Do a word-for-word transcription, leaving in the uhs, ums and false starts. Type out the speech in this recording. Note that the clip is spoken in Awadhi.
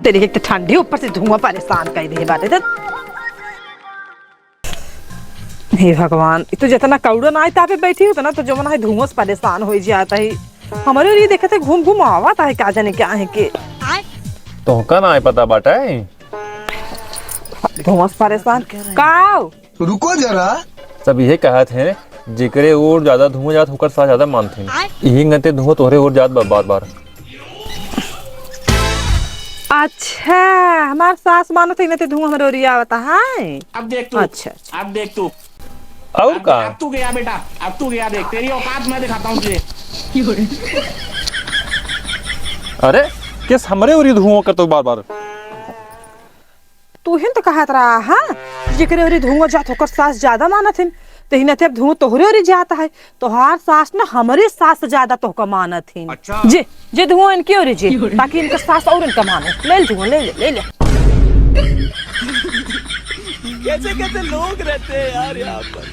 तेरे एक तो ठंडी, ऊपर से धुआं परेशान कर दे बाटे। तो हे भगवान, ई तो जितना कौड़न आए तापे बैठी, उतना तो जवन है धुआं से परेशान हो जाता है। हमारे लिए देखते घूम घूम आवत है, का जाने क्या है के। तोहका ना है पता बाटे। धुआं से परेशान का? रुको जरा। सब यही कहत हैं, जेकरे ओर ज्यादा धुआं जात, ओकर सास ज्यादा मानथिन। यही गते धुआं तोहरे ओर जात बा बार बार। अच्छा, हमार सास मानत है, ना ते धुआं हमरे ओरिया आवता है। अब देख तू, अच्छा, अच्छा। अब देख तू। और अब, का? अब तू गया बेटा, अब तू गया, देख तेरी औकात मैं दिखाता हूँ तुझे। अरे, केस हमरे ओरी धुआं करतो बार बार। तू ही तो कहत रहा, हाँ, जेकरे ओरी धुआं जात, ओकर सास ज्यादा मानत हिन, ते ही ना ते अब धुआं तोहरे ओरी जाता है। तोहार सास ना हमरे सास से ज्यादा तोहका मानत हिन। अच्छा। जे, जे धुआं इनके ओरी जे, ताकि इनका सास और इनका माने। ले ले धुआं, ले ले, ले ले। कैसे कैसे लोग रहते हैं यार यहाँ पर।